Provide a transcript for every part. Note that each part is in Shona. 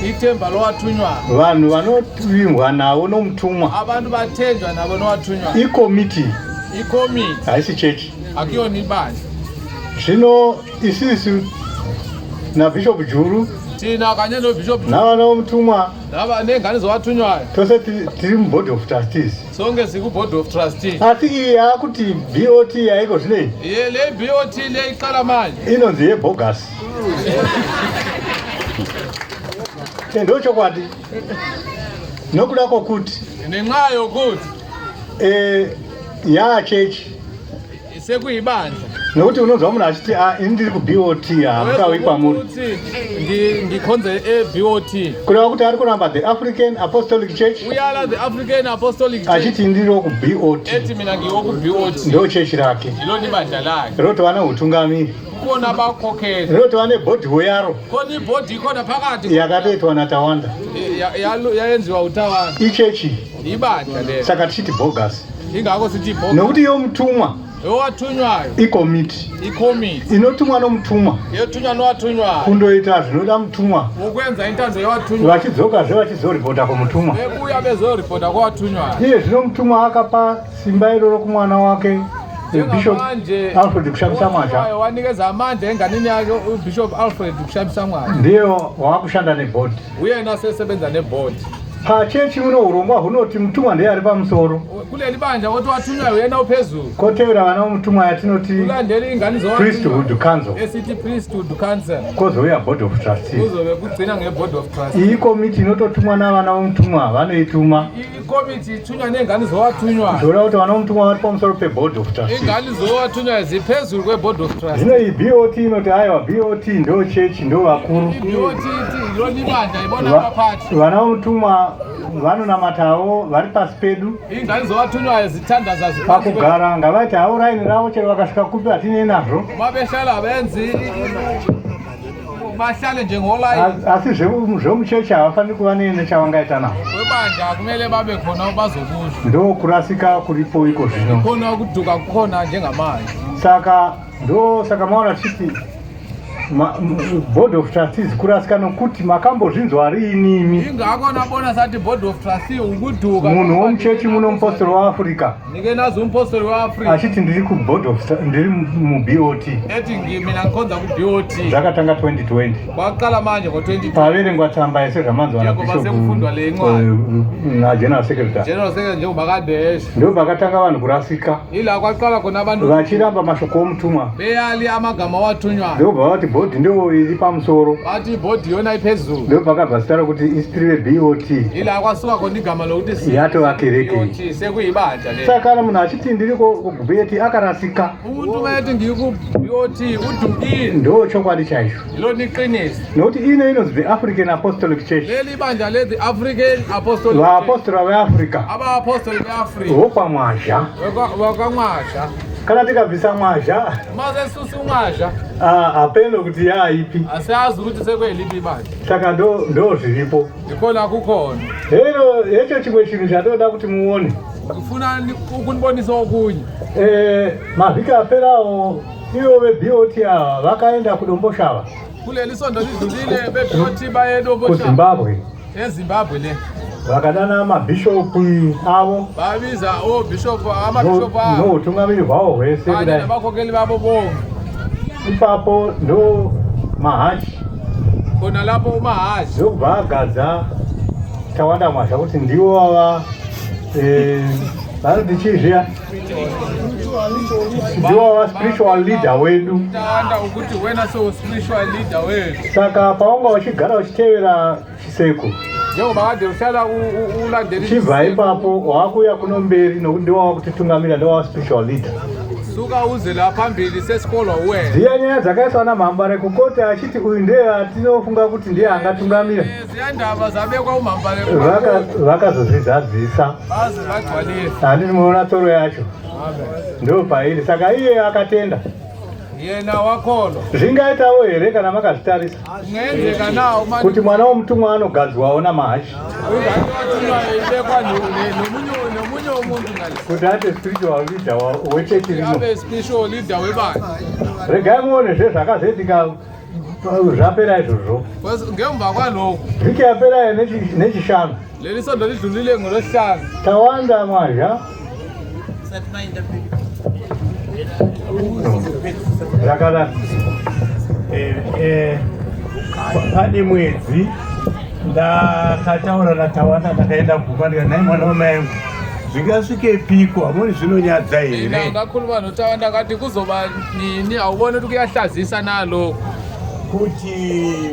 Ithemba lowathunywayo. Vanhu vanovimbwa navo nomutumwa. Abantu bathenjwa nabo nowathunywayo. Ikomiti. Ikomiti. Haisi chechi. Akuyona ibandla. Zvino isisu naBishop Juru thina kanye noBishop Juru navana vomutumwa nengane zowathunywayo tose tiri muboard of trustees. Sonke siku-board of trustees. Asi iyi yakuti BOT yaiko zvinei? Ye le BOT le iqala manje. Inonzi yebogus. Ndochokwadi. Nokuda kwokuti ngenxa yokuthi yachechi sekuyibandla. Nokuti unonzwa munhu achiti ah, ini ndiri kuBOT hamutawi kwamuri. Ngikhonze eBOT. Kureva kuti ari kuramba the African Apostolic Church. Uyala the African Apostolic Church. Achiti ndiri kuBOT. Ethi mina ngiwoku-BOT. Ndo chechi rake. Ilona ibandla lakhe. Rinotova neutungamiri. Kukhona abakhokheli. Rinotova nebhodhiwo yaro. Khona ibhodi ikhona phakathi. Yakatoitwa naTawanda. Yayenziwa uTawanda. Ichechi. Ibandla lelo. Saka tichiti bogus. Ingakho sithi bogus. Nokuti yomutumwa. Yowathunywayo. Ikomiti. Ikomiti. Inotumwa nomutumwa. Yothunywa nowathunywayo. Kundoita zvinoda mutumwa. Ukwenza intando yowathunywayo. Vachidzokazve vachizoripota kumutumwa. Bekuya bezoripota kowathunywayo. Iye zvino mutumwa akapa simba iroro kumwana wake Bishop Alfred Kushamisa Mwazha. Wanikeza amandla enganeni yake uBishop Alfred Kushamisa Mwazha. Ndiye wakushanda neboard. Uyena sesebenza neboard. Pachechi muno urongwa hunoti mutumwa ndiye ari pamusoro. Kuleli bandla othi wathunywa uyena uphezulu. Kotevera vana vomutumwa yatinoti kulandela ingane zo Priesthood Council. Esithi Priesthood Council. Kozouya Board of Trustees. Kuzobe kugcina nge-Board of Trustees. Iyi komiti inototumwa navana vomutumwa vanoituma. Ikomiti ithunywa nengane zowathunywa. Zvoreva kuti vana vomutumwa vari pamusoro pe-Board of Trustees. Ingane zowathunywa ziphezulu kwe-Board of Trustees. Zvino iyi BOT inoti aiwa BOT ndo chechi ndo vakuru. I-BOT ithi ilona ibandla ibona abaphathi. Vana vomutumwa vanonamatawo vari pasi pedu. Ingane zowathunywayo zithandaza Pakugara ngavaite havo raini ravo chero vakasvika kupi hatinei nazvo. Uma behlala benzi bahlale njengolayini. Asi zvemuchechi havafaniri kuva nechavangaita navo. Webandla kumele babe khona bazokusho. Ndo kurasika kuripo iko zvino. Khona ukuduka kukhona njengamanje. Saka ndo saka maona tichiti board of trustees kurasika nokuti makambozvinzwa riinimi. Ingakho nabona sathi board of trustees ukuduka. Munhu womuchechi muno mupostori waAfrica. Nike nazi umpostori weAfrica. Achiti ndiri kuboard of ndiri muBOT. Ethi mina ngikhonza kuBOT. Zvakatanga 2020. Kwaqala manje ngo-2020. Paverengwa tsamba yese zvamanzwa na Bishop sekufundwa le incwadi. Na General Secretary. General Secretary njengoba kade esho. Ndo pakatanga vanhu kurasika. Ila kwaqala khona abantu vachiramba mashoko omutumwa. Beyali amagama wathunywa. Ndobva vati board ndo iri pamusoro. Bathi board yona iphezulu. Ndo pakabva zita rokuti isitiri veBOT. Ila kwasuka khona igama lokuthi yatova kereke. Sekuyibandla le. Saka kana munhu achiti ndiri kuBOT akarasika. Umuntu mayethi ngiku-BOT udukile. Ndo chokwadi chaicho. Ilona iqiniso. Nokuti ino inonzi the African Apostolic Church. Leli bandla le the African Apostolic Church. Vaapostora veAfrica. Abaapostoli beAfrica. VokwaMwazha. VakwaMwazha. Kana tikabvisa Mwazha. Mase susa uMwazha. Ah, hapeno kuti yaipi. Asiyazi ukuthi sekweliphi ibandla. Saka ndo zviripo. Ikhona kukhona. Hero hecho chimwe chinhu chatoda kuti muone. Ngifuna ukunibonisa okunye. Mavhiki aperawo ivo veBOT ava vakaenda kuDomboshava. Kuleli sonto lidlulile beBOT baye eDomboshava. KuZimbabwe. eZimbabwe le. Vakadana mabhishopu avo. Babiza obishop amabishop avo. Noutungamiri hwavo hwese kudai. Nabakhokheli babo bonke. Ipapo ndo Mahachi. Khona lapho uMahachi. Ndobva agadza Tawanda Mwazha kuti ndiwo vava vanoti chii zviya? Ndiwo vava spiritual leader wedu. Tawanda ukuthi wena so spiritual leader wethu. Saka paunga uchigara uchitevera chiseko. Njengoba kade uhlala ulandela Chibva ipapo wakuya kuno mberi nokuti ndiwo wakutitungamira, ndiwo spiritual leader. Suka uze la phambili sesikolwa wena. Dziya nyaya dzakaiswa naMhambare kukoti achiti uyu ndiye atinofunga kuti ndiye angatungamira. Ziya ndaba zabekwa uMhambare. Vakazozvizadzisa. Baze bagcwalisa. Handiti munoona tsoro yacho. Amen. Ndo pairi. Saka iye akatenda. Yena wakholwa. Zvingaitawo here kana makazvitarisa? Kungenzeka na uma kuti mwana womutumwa anogadzwawo naMahachi. Ingane wathunywa ibekwa nomunye umuntu ngale. Kuti ate spiritual leader wechechi rino. Abe spiritual leader webandla. Regai muone zve zvakazoitika. Zvapera izvozvo. Ngemva kwalokho. Vhiki yapera nechishanu. Leli sondo lidlulile ngolwesihlanu. Tawanda Mwazha. Zvakanaka. Pane mwedzi ndakataura naTawanda, ndakaenda kumba ndikati, nhai mwana wamai angu, zvingasvike piko? Hamoni zvinonyadza Mina here ngakhuluma noTawanda ngathi kuzoba nini, awubona ukuthi kuyahlazisa nalokho kuti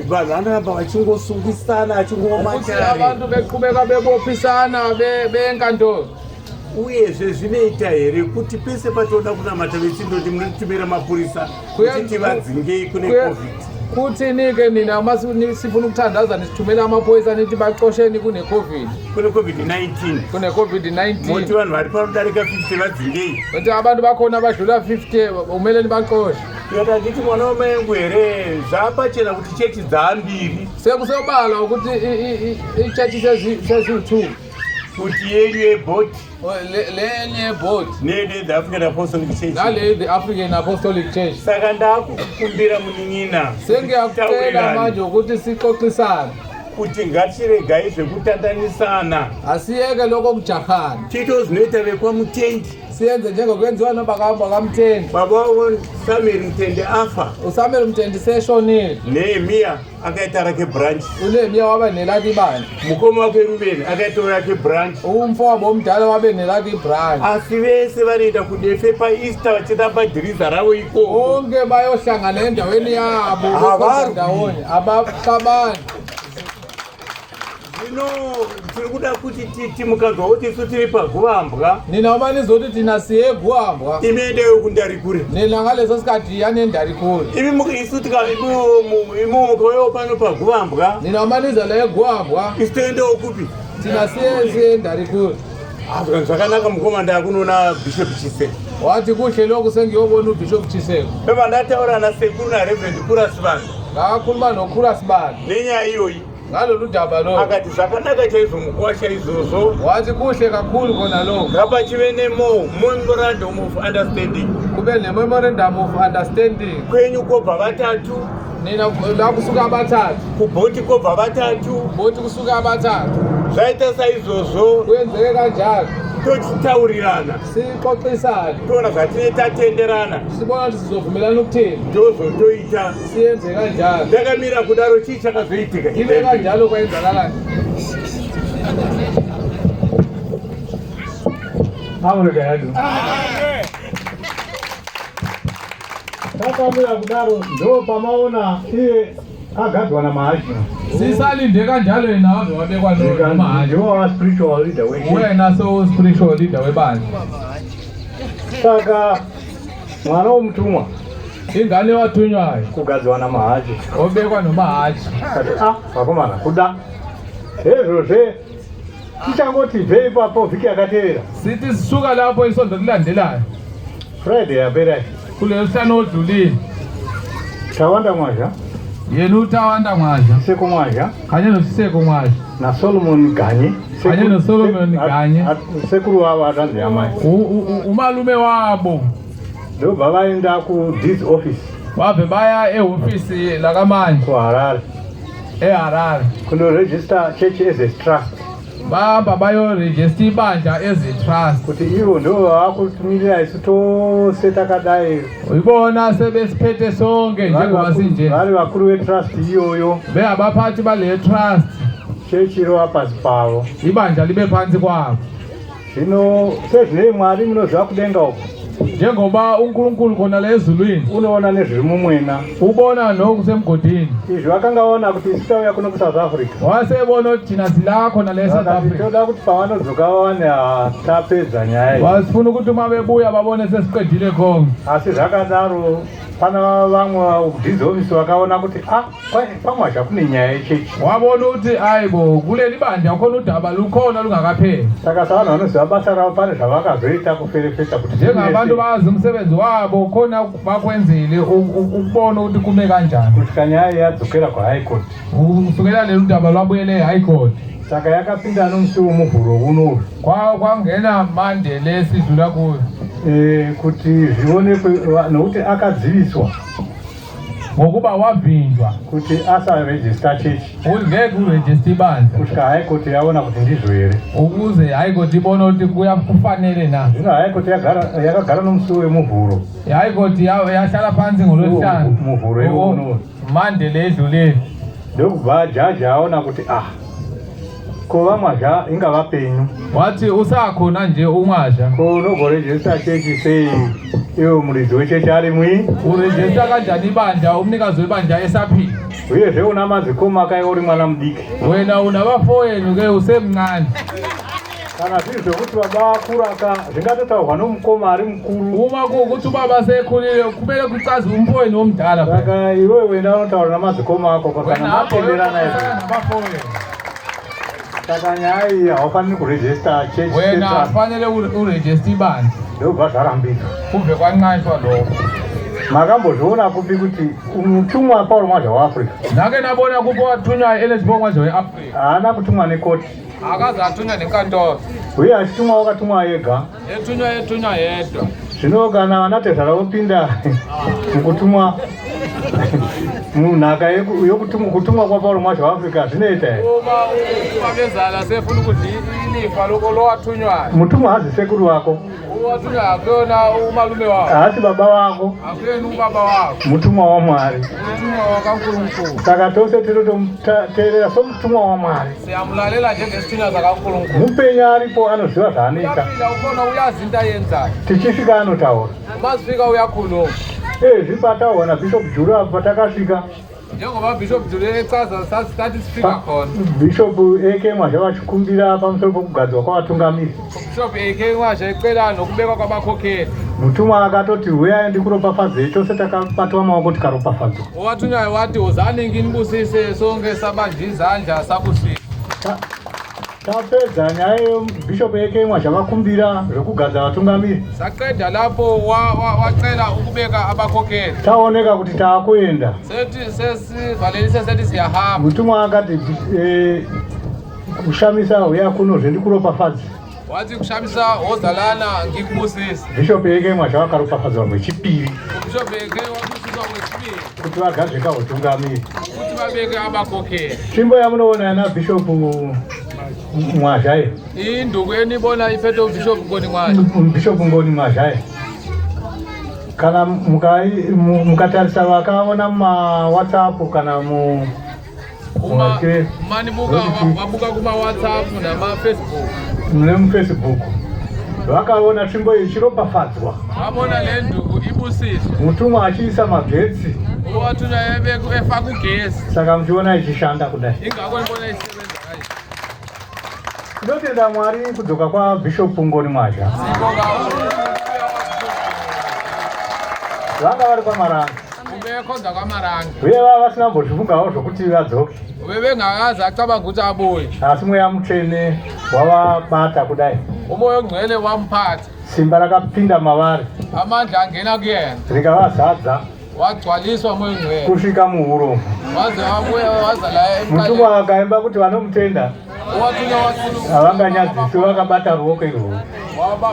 vanhu vanoramba vachingosungisana ukuthi achingomatare abantu beqhubeka bebophisana benkantolo. Uyezve zvinoita here kuti pese patoda kunamata vechindoti munotumira mapurisa kuti tivadzingei kune COVID? Kuthini-ke nina uma sifuna ukuthandaza nisithumela amaphoyisa nithi baxosheni kune-COVID? Kune COVID-19. Kune-COVID-19. Moti vanhu vari panodarika 50 vadzingei. Ukuthi abantu bakhona badlula 50 umele nibaxoshe. Tikati handiti mwana wamai angu here, zvapachena kuti chechi dzaambiri. Sekusobala ukuthi ichechi seziwu-two. Kuti yenyu yebhoti Lenye yebhodi neyedu yeThe African Apostolic Church nale the African Apostolic Church. Saka ndakukumbira munin'ina, Sengiyakucela titaurirane manje ukuthi sixoxisane kuti ngatiregai zvekutandanisana, asiyeke lokho kujahana, tiito zvinoita vekwaMutendi. Siyenze njengokwenziwa nobakaMutendi. Baba wavo Samuel Mutende afa. USamuel Mtendi seshonile. Nehemiya akaita rake branch. UNehemiya waba nelakhe ibandla. Mukoma wake Rubeni akaitawo rake branch. Umfowabo omdala wabe nelakhe ibranch. Asi vese vanoenda kuDefe paEaster vachiramba dhiriza ravo ikoko. Bonke bayohlangana endaweni yabo Havarwi. bekhonza ndawonye, abaxabani. Zvino tiri kuda kuti titi mukanzwa kuti isu tiri paGuvambwa, Nina uma nizothi thina siye eGuhambwa, imi endeyo kuNdarikure. Nina ngaleso sikhathi yanendarikule. Imi isu imo mukauyawo pano paGuvambwa, Nina uma niza la eGuhambwa, isu toendewo kupi? Thina siye endarikule. Ah, zvakanaka mukoma, ndakunoona Bishop Chiseko. Wathi kuhle lokhu, sengiyobona uBishop Chiseko. Beba ndataura nasekuru naReverend Kurasivana Ngakhuluma noKhurasibani nenyaya iyoyi. Ngalolu daba lolu. Akati zvakanaka chaizvo mukuwasha izvozvo. Wathi kuhle kakhulu khona lokho. Ngapachive nemo memorandum of understanding. Kube ne-memorandum of understanding. Kwenyu kwobva vatatu, Nina la kusuka abathathu, kubhoti kwobva vatatu. Bhoti kusuka abathathu. Zvaita saizvozvo, Kwenzeke kanjalo, tochitaurirana, sixoxisane, toona zvatinee tatenderana, sibona ukuthi sizovumelana ukuthini, ndozvotoita. Siyenze kanjalo. Ndakamira kudaro, chii chakazoitika? Ibe kanjalo, kwenzakalani? Amurega yadu. Takamira kudaro ndo pamaona iye agadzwa naMahachi. Sisalinde kanjalo, yena waze wabekwa noMahachi. Ndiwo wa spiritual leader wechechi. Wena so spiritual leader webandla. Saka mwana womutumwa Ingane wathunywayo kugadzwa naMahachi. Obekwa noMahachi. Kati a vakomana kuda hezvozve tichangoti bve ipapo vhiki yakatevera, Sithi sisuka lapho isonto lilandelayo, Friday yapera, kuleyo sihlanu odlulile, Tawanda Mwazha, yena uTawanda Mwazha, Seko Mwazha kanye noSiseko Mwazha, naSolomon Ganye. Kanye noSolomon Ganye. Sekuru wavo atanzi amai. Umalume wabo. Ndobva vaenda kuDeeds office Wabve baya ehofisi lakamanje kuHarare eHarare kundoregister church as a trust, bahamba bayorejista ibandla as a trust, kuti ivo ndo vavakutumirira isu tose takadai. Uyibona sebesiphethe sonke njengoba sinje. Vari vakuru vetrust iyoyo. Bengabaphathi bale trust. Chechi irova pasi pavo. Ibandla libe phansi kwabo. Zvino sezvinei Mwari munoziva kudenga uko Njengoba uNkulunkulu khona la ezulwini unoona nezviri mumwena. Ubona nokusemgodini. Izvi vakanga vaona kuti isu tauya kuno kuSouth Africa. Wasebona ukuthi thina sila khona la eSouth Vakati Africa. toda kuti pavanodzoka vawane tapedza nyaya iyi. Wasifuna ukuthi uma bebuya babone sesiqedile konke. Asi zvakadaro pana vamwe deeds office vakaona kuti a kwaMwazha kune nyaya yechechi. Wabona ukuthi hayi bo, kuleli bandla khona udaba lukhona lungakapheli. Saka savanhu vanoziva basa ravo pane zvavakazoita kuferefeta kuti Njengabantu bazi umsebenzi wabo khona bakwenzile ukubona ukuthi kume kanjani. Kusvika nyaya iyi yadzokera kuHigh Court. Kusukela lolu daba lwabuyele e-High Court. Saka yakapinda nomusi woMuvhuro unoyu. Kwangena Mande lesidlula kuyo. Kuti zvionekwe nokuti akadziviswa. Ngokuba wavinjwa kuti asarejista chechi. Ngeke urejista ibandla kusvika High Court yaona kuti ndizvo here. Ukuze High Court ibone ukuthi kufanele na. Zvino High Court yakagara nomusi weMuvhuro. High Court yahlala phansi ngoLwesihlanu. Muvhuro iwono. Monday ledlulile. Ndokubva jaji aona kuti ah, ko vaMwazha inga vapenyu. Wathi usakhona nje uMwazha. Ko unogorejesta chechi sei iwe muridzi wechechi ari mui? Urejesta kanjani ibandla umnikazi webandla esaphila? Uyezve una madzikoma kaiwa uri mwana mudiki. Wena unabafowenu ke usemncane. Kana zviri zvekuti baba vakura ka zvingatotaurwa nomukoma ari mukuru. Uma kuwukuthi ubaba sekhulile kumele kucaze umfowenu omdala phela. Saka iwewe wenda unotaura namadzikoma ako kana matenderana izvo. Nabafowenu. Saka nyaya iyi haufaniri kurejista chechi Wena setrust. fanele urejista ibandla. Ndobva zvarambidzwa. Kubve kwanqashwa lokho. Makambozviona kupi kuti mutumwa Paul Mwazha waAfrica Nake nabona kupo wathunywa eLSB Mwazha we-Afrika. haana kutumwa nekoti. Akaze athunywa nenkantolo. Uye achitumwa wakatumwa ega. Ethunywa ethunywa yedwa. Zvino kana vanatezvara vopinda mukutumwa munhaka yokutumwa kwaPaul Mwazha waAfrica zvinoita here? Uma ubabezala sefuna ukudla ilifa loko lo wathunywayo. Mutumwa hazi sekuru wako. Owathunywayo akuyona umalume wakho. Haasi baba wako. Akuyena ubaba wakho. Mutumwa waMwari. Umutumwa wakaNkulunkulu. Saka tose tinotomuteerera somutumwa waMwari. Siyamulalela njengesithunywa sakaNkulunkulu. Mupenyu aripo anoziva zvaanoita. Uyaphila ukhona uyazi into ayenzayo. Tichisvika anotaura. Uma sifika uyakhuluma. Zvipataurwa naBishop Juru apo patakasvika. Njengoba Bishop Juru echaza sathi sifika khona. Bishop AK Mwazha vachikumbira pamusoro pokugadzwa kwavatungamiri. Bishop AK Mwazha ecela nokubekwa kwabakhokheli. Mutumwa akatoti huyai ndikuropafadzei, tose takabatwa maoko tikaropafadzwa. Owathunywayo wathi wozani nginibusise, sonke sabanjwa izandla sabusiswa. Tapedza nyaya yeBishop AK Mwazha vakumbira zvekugadza vatungamiri. Saqeda lapho wacela ukubeka abakhokheli. Taoneka kuti taakuenda. Sethi sesivalelise sethi siyahamba. Mutumwa akati kushamisa huya kuno zvendikuropafadze. Wathi kushamisa wozalana ngikubusise. Bishop AK Mwazha vakaropafadzwa rwechipiri. Bishop AK wabusiswa rwechipiri. Kuti vagadzwe utungamiri. Kuti vabeke abakhokheli. Tsvimbo yamunoona yana Bishop Mwazha iyi. Induku enibona iphethe uBishop Ngoni Mwazha. Bishop Ngoni Mwazha iyi. Kana mukatarisa vakaona muma WhatsApp kana mu Manibuka wabuka kuma WhatsApp nama Facebook. Nemu Facebook. Vakaona tsvimbo iyi ichiropafadzwa. Vabona le nduku ibusiswa. Mutumwa achiisa magetsi. Owathunywa efaka ugesi. Saka muchiona ichishanda kudai. Ingakho nibona isebenza kanje. Tinotenda Mwari kudzoka kwaBishop Ngoni Mwazha. Vanga vari kwaMarange. Ubekhonza kwaMarange. Uye vava vasina kumbozvifungawo zvokuti vadzoke. Ubebengakaze acabanga ukuthi abuye. Asi Mweya Mutsvene wavabata kudai. Umoya ongcwele wamphatha. Simba rakapinda mavari. Amandla angena kuyena. Rikavazadza. Wagcwaliswa umoya ongcwele. Kusvika muhuro. Waze wabuya waza la emqaleni. Mutumwa akaimba kuti vanomutenda. Havanganyadzisi vakabata ruoko irworwo.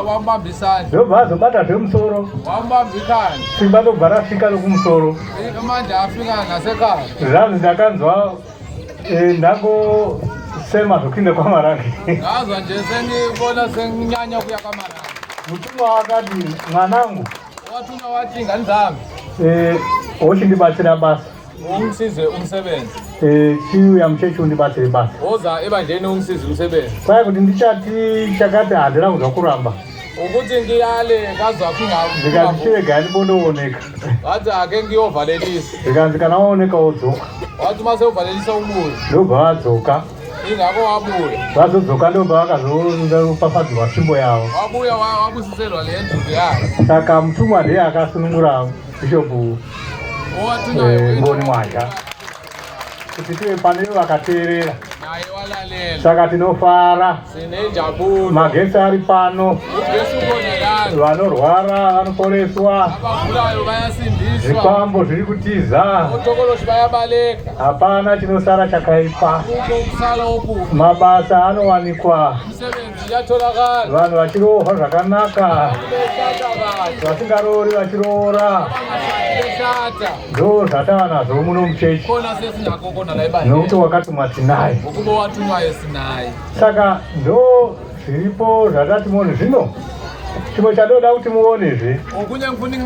Wambamba isandla. Ndobva azobata zvemusoro. Wambamba ikhanda. Simba ndobva rasvika nokumusoro. Amandla afika nasekhanda. Zvanzi ndakanzwa ndangosema zvokuenda kwaMarange. Ngazwa nje sengibona senginyanya kuya kwaMarange. Mutumwa wakati mwanangu. Wathunywa wathi ingane zami. Wochindibatsira basa. Ungisize umsebenzi. Chiuya muchechi undibatsire basa. Woza ebandleni ungisize umsebenzi. Kwai kuti ndichati chakati handina kuzwa kuramba. Ukuthi ngiyale kazwa Ndikati chiregai ndibondooneka. Wathi ake ngiyovalelisa. Ndikanzi kana waoneka wodzoka. Wathi uma sewuvalelisa ubuye. Ndobva vadzoka. Ingakho wabuya. Vazodzoka ndobva vakazoropafadzwa tsvimbo yavo. Wabuya wabusiselwa le nduku yakhe. Saka mutumwa ndiye akasunungura Bishop Ngoni Mwazha. Kuti tive pane vakateerera. Naye walalela. Saka tinofara. Sinenjabulo. Magetsi ari pano. Ujesu ukhona lana. Vanorwara vanoporeswa. Abagulayo bayasindiswa. Zvikwambo zviri kutiza. Otokoloshi bayabaleka. Hapana chinosara chakaipa. Akukho ukusala okubi. Mabasa anowanikwa. Imisebenzi iyatholakala. Vanhu vachiroorwa zvakanaka. Abantu beshada kahle. Vasingaroori vachiroora. Abangashadi beshada. Wamthatha. Ndo zvatava nazvo muno muchechi. Khona sesinakho khona la ebandleni. Nokuti wakatumwa tinaye. Ngokuba owathunwayo sinaye. Saka ndo zviripo zvatati muone zvino. Chimwe chandoda kuti muonezve. Okunye ngifuna.